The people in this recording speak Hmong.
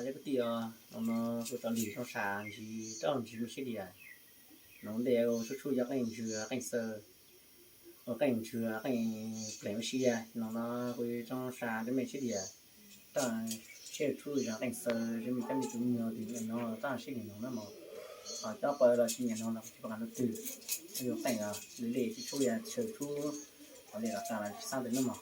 Kwv tij os, no no kuv rov lig rooj sam ntsis rau ntsis me sib diam. Noov ntej ua tshuab tshuab yog qeej ntswg qeej xaw, ua qeej ntswg qeej pleev ua si. Noov no kuv rooj sam rau me sib diam, rau tsheb tshuab yog qeej xaw, rau me cov me tub me nyuam tus nyiam noog rau sib diam noog na mog. Ho cov pawg los tsis nyiam noog los kuv tsis pom qab nrog twg, yuav qeej li li tshuab tshuab yog tshaw tshuab, ho li los tas los tsis xav ntawd na mog.